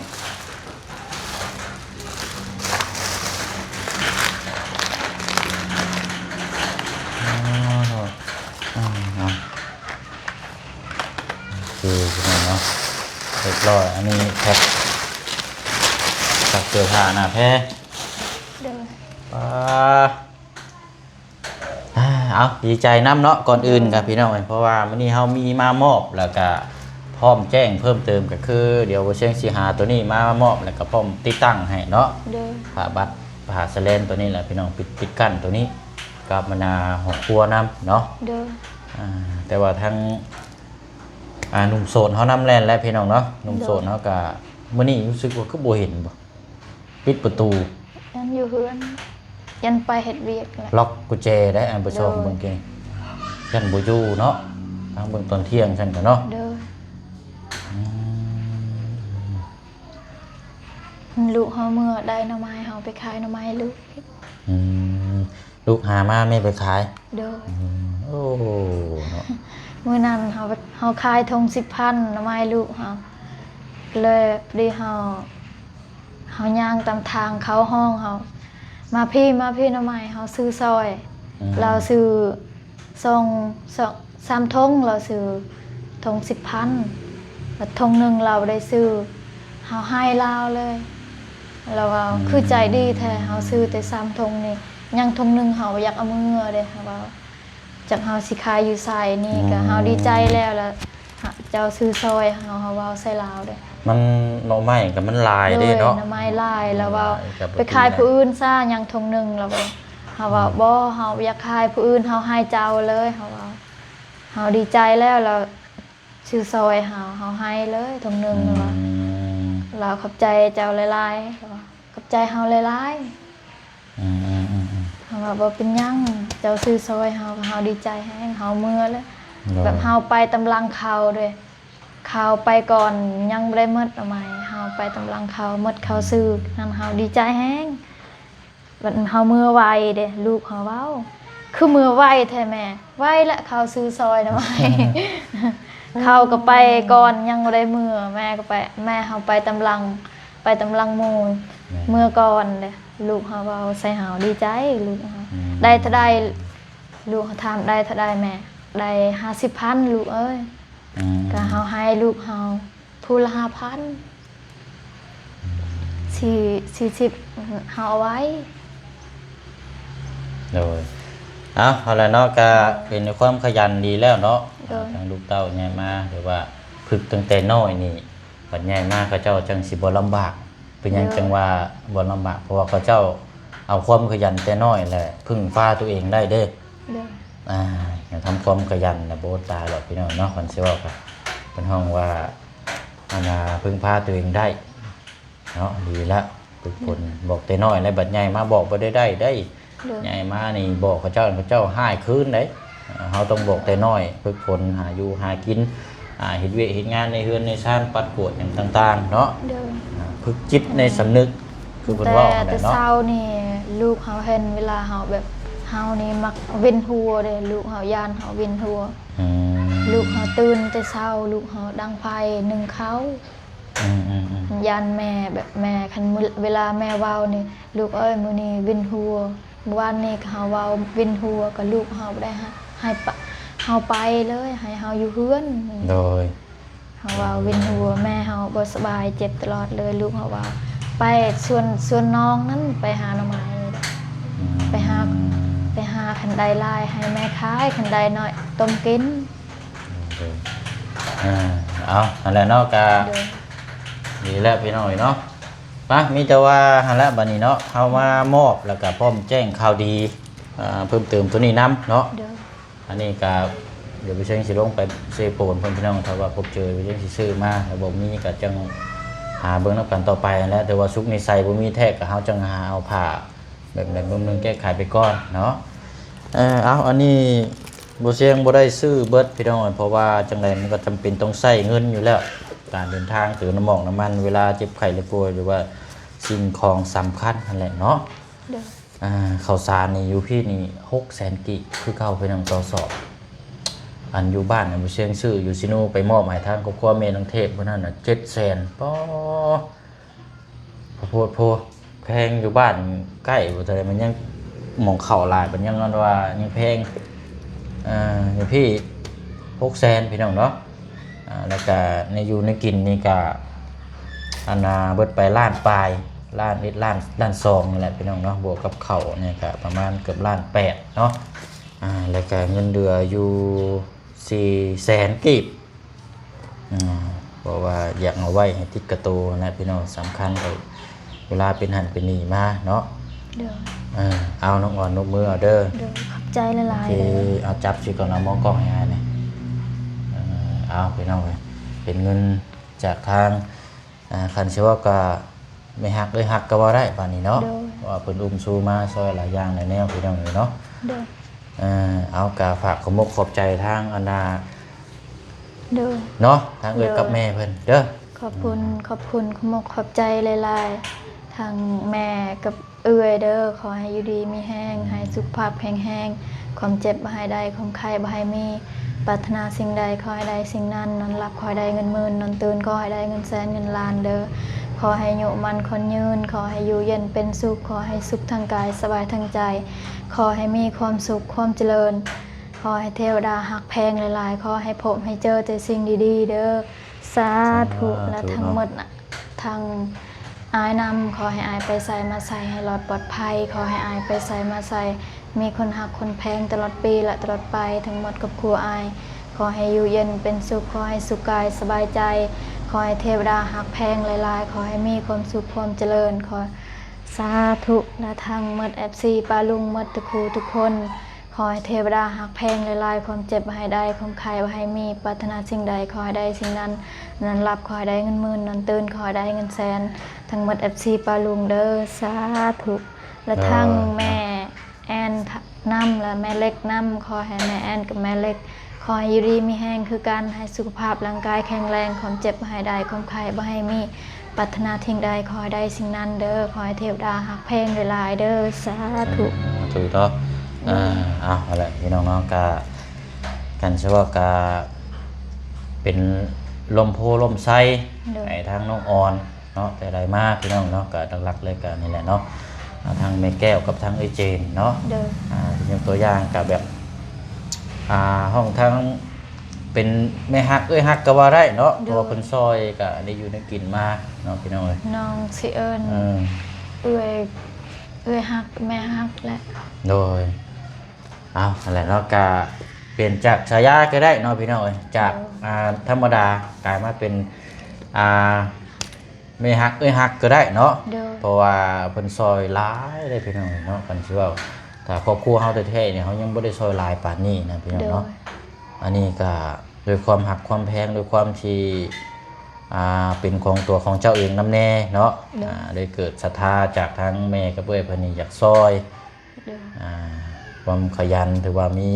ອໍ ເນາະ. ໂອເຄ ພີ່ນ້ອງເນາະ ຮຽບຮ້ອຍ ອັນນີ້ແພັກ ແພັກເສື້ອຜ້າໜ້າແພ ໂດຍ ອ່າ ອ່າ ເອົາ ດີໃຈນຳເນາະ ກ່ອນອື່ນກໍພີ່ນ້ອງເອີຍ ເພາະວ່າມື້ນີ້ເຮົາມີມາມອບ ແລ້ວກໍ ພ້ອມແຈ້ງເພີ່ມເຕີມກໍຄື ດຽວບໍ່ຊຽງຊິຫາໂຕນີ້ມາມອບ ແລ້ວກໍພ້ອມຕິດຕັ້ງໃຫ້ເນາະ. ໂດຍ. ຝາບັດ ຝາສະແລນໂຕນີ້ແຫຼະພີ່ນ້ອງ ປິດ ປິດກັ້ນໂຕນີ້ກັບບັນດາຄອບຄົວນຳເນາະ. ໂດຍ. ອ່າ ແຕ່ວ່າທາງ ອ່າ ໜຸ່ມໂສດເຮົານຳແຫຼະພີ່ນ້ອງເນາະ. ໜຸ່ມໂສດເຮົາກໍ ໂດຍ ມື້ນີ້ຮູ້ສຶກວ່າຄືບໍ່ເຫັນບໍ່ ປິດປະຕູ ຍັງຢູ່ເຮືອນ ຍັງໄປເຮັດວຽກແຫຼະ. ລັອກກຸນແຈໄດ້ ອັນໄປຊ່ອງເບິ່ງ ໂດຍ ເກ ຍັງບໍ່ຢູ່ເນາະ. ທາງເບິ່ງຕອນທ່ຽງຊັ້ນກໍເນາະ. ໂດຍ. ອືມ ລູກເຮົາເມື່ອໄດ້ໜໍ່ໄມ້ ເຮົາໄປຂາຍໜໍ່ໄມ້ລູກ. ອືມ ລູກຫາມາແມ່ໄປຂາຍ. ໂດຍ. ອືມ ໂອ້ ເນາະ ມື້ນັ້ນເຮົາ ເຮົາຂາຍຖົງສິບພັນໜໍ່ໄມ້ລູກເຮົາ ເລີຍພໍດີເຮົາ ເຮົາຍ່າງຕາມທາງເຂົາຮ້ອງເຮົາ ມາພີ້ ມາພີ້ໜໍ່ໄມ້ ເຮົາຊື້ຊ່ອຍ. ອືມ ລາວຊື້ສອງ ສອງ ສາມຖົງ ລາວຊື້ຖົງສິບພັນ ແລ້ວຖົງໜຶ່ງລາວບໍ່ໄດ້ຊື້ ເຮົາໃຫ້ລາວເລີຍ. ລາວວ່າ ອືມ ຄືໃຈດີແທ້ ເຮົາຊື້ແຕ່ສາມຖົງນີ້ ຍັງຖົງໜຶ່ງເຮົາບໍ່ຢາກເອົາເມືອເດ້ ເຮົາວ່າ ຈັກເຮົາຊິຂາຍຢູ່ໃສນີ້ ອືມ ກໍເຮົາດີໃຈແລ້ວ ລະເຈົ້າຊື້ຊ່ອຍເຮົາ ເຮົາເວົ້າໃສ່ລາວເດ້. ມັນ ໜໍ່ໄມ້ກໍມັນຫຼາຍເດ້ເນາະ. ໂດຍ ໜໍ່ໄມ້ຫຼາຍ ລາວເວົ້າ ຫຼາຍກໍບໍ່ ໄປຂາຍຜູ້ອື່ນຊະ ຍັງຖົງໜຶ່ງ ລາວເວົ້າ. ເຮົາວ່າ ອືມ ບໍ່ ເຮົາບໍ່ຢາກຂາຍຜູ້ອື່ນ ເຮົາໃຫ້ເຈົ້າເລີຍ ເຮົາເວົ້າ. ເຮົາດີໃຈແລ້ວ ລາວຊື້ຊ່ອຍເຮົາ ເຮົາໃຫ້ເລີຍຖົງໜຶ່ງ ອືມ ລາວວ່າ. ລາວຂອບໃຈເຈົ້າຫຼາຍໆ ລາວວ່າ ຂອບໃຈເຮົາຫຼາຍໆ. ອືມໆໆໆ ເຮົາວ່າ ບໍ່ເປັນຫຍັງ ເຈົ້າຊື້ຊ່ອຍເຮົາ ເຮົາດີໃຈແຮງ ເຮົາເມືອແລ້ວ. ໂດຍ. ແບບເຮົາໄປຕາມຫຼັງເຂົາເດ້ ເຂົາໄປກ່ອນ ຍັງບໍ່ໄດ້ໝົດໜໍ່ໄມ້ ເຮົາໄປຕາມຫຼັງເຂົາ ໝົດເຂົາຊື້ ອືມ ນັ້ນເຮົາດີໃຈແຮງ. ບັດເຮົາເມືອໄວເດ້ ລູກເຮົາເວົ້າ ຄືເມືອໄວແທ້ແມ່. ໄວແຫຼະ ເຂົາຊື້ຊ່ອຍໜໍ່ໄມ້ ເຂົາກໍໄປກ່ອນ ຍັງບໍ່ໄດ້ເມືອ ແມ່ກໍໄປ ແມ່ເຮົາໄປຕາມຫຼັງ ໄປຕາມຫຼັງໝູ່ ແມ່ນ ເມືອກ່ອນເດ້. ລູກເຮົາເວົ້າໃສ່ເຮົາ ດີໃຈລູກເຮົາ. ອືມ ໄດ້ເທົ່າໃດ ລູກເຮົາຖາມ ໄດ້ເທົ່າໃດແມ່? ໄດ້ຫ້າສິບພັນລູກເອີຍ. ອືມ ກໍເຮົາໃຫ້ລູກເຮົາ ຜູ້ລະຫ້າພັນ ອືມ ສີ່ ສີ່ສິບ ເຮົາເອົາໄວ້. ໂດຍ. ເອົາ ເອົາລະເນາະ ກະ ໂດຍ ເປັນຄວາມຂະຫຍັນດີແລ້ວເນາະ. ໂດຍ. ທາງລູກເຕົ້າໃຫຍ່ມາ ຫຼືວ່າຝຶກຕັ້ງແຕ່ນ້ອຍນີ້ ບັດໃຫຍ່ມາເຂົາເຈົ້າຈັ່ງຊິບໍ່ລຳບາກ. ເປັນຫຍັງ ໂດຍ ຈັ່ງວ່າບໍ່ລຳບາກ? ເພາະວ່າເຂົາເຈົ້າເອົາຄວາມຂະຫຍັນແຕ່ນ້ອຍ ແລະ ເພິ່ງພາຕົວເອງໄດ້ເດ້. ໂດຍ. ອ່າ ການທຳຄວາມຂະຫຍັນນະ ບໍ່ອົດຕາຍດອກພີ່ນ້ອງເນາະ. ຄັນຊິເວົ້າກໍເພິ່ນຮ້ອງວ່າ ອັນນ່າ ເພິ່ງພາຕົວເອງໄດ້ເນາະ. ດີລະ ຝຶກຝົນ ອືມ ບອກແຕ່ນ້ອຍ ແລ້ວບັດໃຫຍ່ມາບອກບໍ່ໄດ້ໄດ້ເດ້. ໂດຍ. ໃຫຍ່ມານີ້ບອກເຂົາເຈົ້າ ເຂົາເຈົ້າຮ້າຍຄືນເດ້. ເຮົາຕ້ອງບອກແຕ່ນ້ອຍ ຝຶກຝົນຫາຢູ່ຫາກິນ ອ່າ ເຮັດວຽກເຮັດງານໃນເຮືອນໃນຊານ ປັດກວາດຫຍັງຕ່າງໆເນາະ. ໂດຍ. ອ່າ ຝຶກຈິດໃນສຳນຶກ ອືມ ຄືເພິ່ນເວົ້າຫັ້ນແຫຼະເນາະ. ແຕ່ເຊົ້ານີ້ ລູກເຮົາເຫັນເວລາເຮົາແບບ ເຮົານີ້ມັກເວັນຫົວເດ້ ລູກເຮົາຢ້ານເຮົາເວັນຫົວ. ອືມ ລູກເຮົາຕື່ນແຕ່ເຊົ້າ ລູກເຮົາດັງໄຟ ໜຶ້ງເຂົ້າ. ອືມໆໆ ຢ້ານແມ່ ແບບແມ່ ຄັນເວລາແມ່ເວົ້ານີ້ ລູກເອີຍ ມື້ນີ້ວິນຫົວ ມື້ວານນີ້ກໍເຮົາເວົ້າວິນຫົວ ກໍລູກເຮົາບໍ່ໄດ້ໃຫ້ ໃຫ້ປະ ເຮົາໄປເລີຍ ໃຫ້ເຮົາຢູ່ເຮືອນ. ໂດຍ. ເຮົາເວົ້າວິນຫົວ ແມ່ເຮົາບໍ່ສະບາຍ ເຈັບຕະຫຼອດເລີຍ ລູກເຮົາເວົ້າ ໄປສວນ ສວນນ້ອງນັ້ນ ໄປຫາໜໍ່ໄມ້. ອືມ ໄປຫາ ໄປຫາ ຄັນໄດ້ຫຼາຍໃຫ້ແມ່ຂາຍ ຄັນໄດ້ໜ້ອຍຕົ້ມກິນ. ໂດຍ. ອ່າ ເອົາ ຫັ້ນແຫຼະເນາະ ກະ ໂດຍ ດີແລ້ວພີ່ນ້ອງເອີຍເນາະ. ມາ ມີແຕ່ວ່າຫັ້ນແຫຼະ ບັດນີ້ເນາະ ເຮົາມາມອບ ແລ້ວກະພ້ອມແຈ້ງຂ່າວດີ ອ່າ ເພີ່ມເຕີມໂຕນີ້ນຳເນາະ. ໂດຍ. ອັນນີ້ກະ ດຽວໄປເຊີງຊິລົງໄປເຊໂປນເພິ່ນພີ່ນ້ອງ ຖ້າວ່າພົບເຈີໄປເຊີງຊິຊື້ມາ ຖ້າບໍ່ມີກະຈັ່ງຫາເບິ່ງນຳກັນຕໍ່ໄປຫັ້ນແຫຼະ. ແຕ່ວ່າສຸກນີ້ໃສ່ບໍ່ມີແທ້ ກະເຮົາຈັ່ງຫາເອົາຜ້າ ແບບໃດແບບໜຶ່ງແກ້ໄຂໄປກ່ອນເນາະ. ເອີ ເອົາ ອັນນີ້ບໍ່ຊຽງບໍ່ໄດ້ຊື້ເບິດພີ່ນ້ອງ ເພາະວ່າຈັ່ງໃດມັນກໍຈຳເປັນຕ້ອງໃຊ້ເງິນຢູ່ແລ້ວ ການເດີນທາງ ເຕີມນ້ຳມັນ ນ້ຳມັນ ເວລາເຈັບໄຂ້ໄດ້ປ່ວຍ ຫຼືວ່າສິ່ງຂອງສຳຄັນຫັ້ນແຫຼະເນາະ. ໂດຍ. ອ່າ ເຂົ້າສານນີ້ຢູ່ພີ້ນີ້ຫົກແສນກີບຄືເກົ່າ ພີ່ນ້ອງ ຕໍ່ສອບ. ອັນຢູ່ບ້ານນີ້ບໍ່ຊຽງຊື້ຢູ່ຊິໂນ ໄປມອບໃຫ້ທາງຄອບຄົວແມ່ນ້ອງເທບເພິ່ນນັ້ນນະ ເຈັດແສນ. ປໍ ໂພດໂພ ແພງ ຢູ່ບ້ານໃກ້ບໍ່ເທົ່າໃດ ມັນຍັງໝ່ອງເຂົ້າຫຼາຍ ມັນຍັງວ່າຍັງແພງ. ເອີ ຢູ່ພີ້ຫົກແສນພີ່ນ້ອງເນາະ. ອ່າ ແລ້ວກະໃນຢູ່ໃນກິນນີ້ກະ ອັນນ່າ ເບິດໄປລ້ານປາຍ ລ້ານເອັດ ລ້ານ ລ້ານສອງນີ້ແຫຼະພີ່ນ້ອງເນາະ ບວກກັບເຂົ້ານີ້ກະປະມານເກືອບລ້ານແປດເນາະ. ອ່າ ແລ້ວກະເງິນເດືອຢູ່ສີ່ແສນກີບ. ອືມ ເພາະວ່າຢາກເອົາໄວ້ໃຫ້ຕິດກະໂຕຫັ້ນແຫຼະພີ່ນ້ອງ ສຳຄັນກໍເວລາເປັນຫັ້ນເປັນນີ້ມາເນາະ. ໂດຍ ເອີ ເອົາ ນ້ອງອອນ ນົບມືເອົາເດີ. ໂດຍ ຂອບໃຈຫຼາຍໆ ໂອເຄ ເດີ. ເອົາ ຈັບຊິກ່ອນ ເອົາໝໍກ້ອງໃຫ້ອ້າຍແດ່. ເອີ ເອົາ ພີ່ນ້ອງເອີຍ ເປັນເງິນຈາກທາງ ອ່າ ຄັນຊິເວົ້າກໍແມ່ຮັກເອື້ອຍຮັກກໍເວົ້າໄດ້ບາດນີ້ເນາະ. ໂດຍ ເພາະວ່າເພິ່ນອຸ້ມຊູມາຊ່ອຍຫຼາຍຢ່າງຫຼາຍແນວ ພີ່ນ້ອງເອີຍເນາະ. ໂດຍ ເອີ ເອົາ ກໍຝາກຂອບມົກຂອບໃຈທາງອັນນ່າ ໂດຍ ເນາະ ທາງເອື້ອຍ ໂດຍ ກັບແມ່ເພິ່ນເດີ. ຂອບຄຸນ ອືມ ຂອບຄຸນ ຂອບມົກຂອບໃຈຫຼາຍໆ ທັງແມ່ກັບເອື້ອຍເດີ. ຂໍໃຫ້ຢູ່ດີມີແຮງ ອືມ ໃຫ້ສຸຂະພາບແຂງແຮງ ຄວາມເຈັບບໍ່ໃຫ້ໄດ້ ຄວາມໄຂ້ບໍ່ໃຫ້ມີ ປາດຖະໜາສິ່ງໃດຂໍໃຫ້ໄດ້ສິ່ງນັ້ນ ນອນຫຼັບຂໍໃຫ້ໄດ້ເງິນໝື່ນ ນອນຕື່ນຂໍໃຫ້ໄດ້ເງິນແສນເງິນລ້ານເດີ. ຂໍໃຫ້ອາຍຸໝັ້ນຂວັນຍືນ ຂໍໃຫ້ຢູ່ເຢັນເປັນສຸກ ຂໍໃຫ້ສຸກທາງກາຍສະບາຍທາງໃຈ ຂໍໃຫ້ມີຄວາມສຸກຄວາມຈະເລີນ ຂໍໃຫ້ເທວະດາຮັກແພງຫຼາຍໆ ຂໍໃຫ້ພົບໃຫ້ເຈີແຕ່ສິ່ງດີໆເດີ. ສາທຸ ສາທຸ ແລະທັງໝົດນະ ເນາະ ທັງອ້າຍນຳ ຂໍໃຫ້ອ້າຍໄປໃສມາໃສໃຫ້ລອດປອດໄພ ຂໍໃຫ້ອ້າຍໄປໃສມາໃສມີຄົນຮັກຄົນແພງຕະຫຼອດປີ ແລະຕະຫຼອດໄປ ທັງໝົດຄອບຄົວອ້າຍ ຂໍໃຫ້ຢູ່ເຢັນເປັນສຸກ ຂໍໃຫ້ສຸກກາຍສະບາຍໃຈ ຂໍໃຫ້ເທວະດາຮັກແພງຫຼາຍໆ ຂໍໃຫ້ມີຄວາມສຸກຄວາມຈະເລີນ ຂໍ ສາທຸ ແລະທັງໝົດເອັຟຊີປ້າລຸງໝົດທຸກຄູ່ທຸກຄົນ ຂໍໃຫ້ເທວະດາຮັກແພງຫຼາຍໆ ຄວາມເຈັບບໍ່ໃຫ້ໄດ້ ຄວາມໄຂ້ບໍ່ໃຫ້ມີ ປາດຖະໜາສິ່ງໃດຂໍໃຫ້ໄດ້ສິ່ງນັ້ນ ນອນຫຼັບຂໍໃຫ້ໄດ້ເງິນໝື່ນ ນອນຕື່ນຂໍໃຫ້ໄດ້ເງິນແສນ ທັງໝົດເອັຟຊີປ້າລຸງເດີ. ສາທຸ ແລະທັງ ເອີ ແມ່ແອນນຳ ແລະແມ່ເລັກນຳ ຂໍໃຫ້ແມ່ແອນກັບແມ່ເລັກ ຂໍໃຫ້ຢູ່ດີມີແຮງຄືກັນ ໃຫ້ສຸຂະພາບຮ່າງກາຍແຂງແຮງ ຄວາມເຈັບບໍ່ໃຫ້ໄດ້ ຄວາມໄຂ້ບໍ່ໃຫ້ມີ ປາດຖະໜາສິ່ງໃດຂໍໃຫ້ໄດ້ສິ່ງນັ້ນເດີ ຂໍໃຫ້ເທວະດາຮັກແພງຫຼາຍໆເດີ. ສາທຸ ສາທຸເນາະ. ໂດຍ ອ່າ ເອົາ ຫັ້ນແຫຼະພີ່ນ້ອງເນາະ ກະ ຄັນຊິເວົ້າກະເປັນລົມໂພລົມໄຊ ໂດຍ ໃຫ້ທາງນ້ອງອອນເນາະ ແຕ່ໃດມາພີ່ນ້ອງເນາະ ກະຫຼັກໆເລີຍກະນີ້ແຫຼະເນາະ ອ່າ ທາງແມ່ແກ້ວກັບທາງເອື້ອຍເຈນເນາະ ໂດຍ ອ່າ ຍົກຕົວຢ່າງກະແບບ ອ່າ ຫ້ອງທາງ ເປັນແມ່ຮັກເອື້ອຍຮັກກໍວ່າໄດ້ເນາະ ໂດຍ ເພາະວ່າເພິ່ນຊ່ອຍກໍໄດ້ຢູ່ໄດ້ກິນມາເນາະ ພີ່ນ້ອງເອີຍ. ນ້ອງຊິເອີ້ນ ເອີ ເອື້ອຍ ເອື້ອຍຮັກ ແມ່ຮັກແຫຼະ. ໂດຍ ເອົາ ຫັ້ນແຫຼະເນາະ ກະປ່ຽນຈາກສາຍາກໍໄດ້ເນາະ ພີ່ນ້ອງເອີຍ ຈາກ ໂດຍ ອ່າ ທຳມະດາກາຍມາເປັນ ອ່າ ແມ່ຮັກເອື້ອຍຮັກກໍໄດ້ເນາະ ໂດຍ ເພາະວ່າເພິ່ນຊ່ອຍຫຼາຍເດ້ພີ່ນ້ອງເນາະ ຄັນຊິເວົ້າ ຖ້າຄອບຄົວເຮົາແທ້ໆນີ້ ເຮົາຍັງບໍ່ໄດ້ຊ່ອຍຫຼາຍປານນີ້ນະພີ່ນ້ອງເນາະ ໂດຍ ອັນນີ້ກໍດ້ວຍຄວາມຮັກຄວາມແພງ ດ້ວຍຄວາມທີ່ ອ່າ ເປັນຂອງຕົວຂອງເຈົ້າເອງນຳແດ່ເນາະ ໂດຍ ອ່າ ໄດ້ເກີດສັດທາຈາກທາງແມ່ກັບເອື້ອຍເພິ່ນນີ້ຢາກຊ່ອຍ ໂດຍ ອ່າ ຄວາມຂະຫຍັນ ຖືວ່າມີ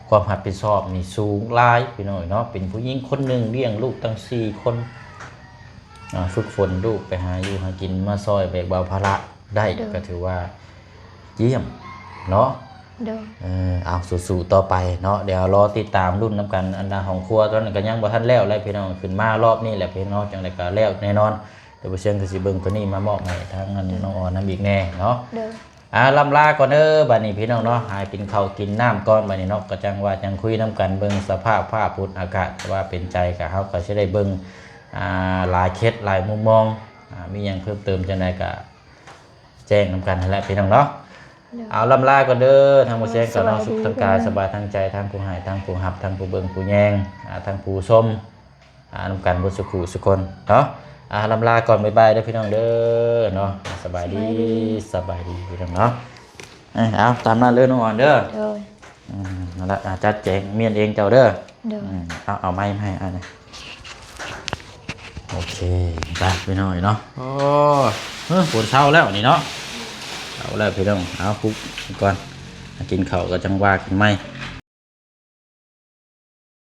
ຄວາມຮັບຜິດຊອບນີ້ສູງຫຼາຍພີ່ນ້ອງເນາະ ເປັນຜູ້ຍິງຄົນໜຶ່ງລ້ຽງລູກຕັ້ງສີ່ຄົນ ອ່າ ຝຶກຝົນລູກໄປຫາຢູ່ຫາກິນມາຊ່ອຍແບກເບົາພາລະໄດ້ ໂດຍ ກໍຖືວ່າຢ້ຽມເນາະ ໂດຍ ເອີ ເອົາ ສູ້ໆຕໍ່ໄປເນາະ ດຽວລໍຕິດຕາມລຸ້ນນຳກັນ ອັນດາຫ້ອງຄົວຕອນນັ້ນກໍຍັງບໍ່ທັນແລ້ວແຫຼະພີ່ນ້ອງ ຂຶ້ນມາຮອບນີ້ແຫຼະພີ່ນ້ອງ ຈັ່ງໃດກໍແລ້ວແນ່ນອນ ດຽວບໍ່ເຊື່ອກໍຊິເບິ່ງຕົວນີ້ມາມອບໃຫ້ທາງອັນ ໂດຍ ນ້ອງອອນນຳອີກແນ່ເນາະ ໂດຍ ອ່າ ລ່ຳລາກ່ອນເດີ ບາດນີ້ພີ່ນ້ອງເນາະ ຫາກິນເຂົ້າກິນນ້ຳກ່ອນ ບາດນີ້ເນາະ ກໍຈັ່ງວ່າຈັ່ງຄຸຍນຳກັນ ເບິ່ງສະພາບຟ້າຝົນອາກາດ ວ່າເປັນໃຈກໍ ເຮົາກໍຊິໄດ້ເບິ່ງ ອ່າ ຫຼາຍເຂດຫຼາຍມຸມມອງ ອ່າ ມີຫຍັງເພີ່ມເຕີມຈັ່ງໃດກໍແຈ້ງນຳກັນຫັ້ນແຫຼະພີ່ນ້ອງເນາະ ໂດຍ ເອົາ ລ່ຳລາກ່ອນເດີ ທາງໝູ່ແຊງກໍເນາະ ສະບາຍດີ ສຸກທາງກາຍ ສະບາຍທາງໃຈ ທັງຜູ້ໃຫ້ ທັງຜູ້ຮັບ ທັງຜູ້ເບິ່ງຜູ້ແຍງ ອ່າ ທັງຜູ້ຊົມ ອ່າ ນຳກັນເບິດສຸຂູສຸຄົນເນາະ ອ່າ ລ່ຳລາກ່ອນ ບາຍບາຍເດີພີ່ນ້ອງເດີເນາະ ສະບາຍດີ ສະບາຍດີ ສະບາຍດີພີ່ນ້ອງເນາະ ເອີ ເອົາ ຕາມນັ້ນເດີນ້ອງອອນເດີ ໂດຍ ອືມ ນັ້ນລະ ອ່າ ຈັດແຈງມ້ຽນເອງເຈົ້າເດີ ໂດຍ ອືມ ເອົາ ເອົາໄມ້ມາໃຫ້ອ້າຍນະ ໂອເຄ ໄປພີ່ນ້ອງເນາະ ໂອ້ ເອີ ຝົນເຊົາແລ້ວນີ້ເນາະ ເຊົາແລ້ວພີ່ນ້ອງ ເອົາ ຄຸກກ່ອນ ກິນເຂົ້າກໍຈັ່ງວ່າກັນໃໝ່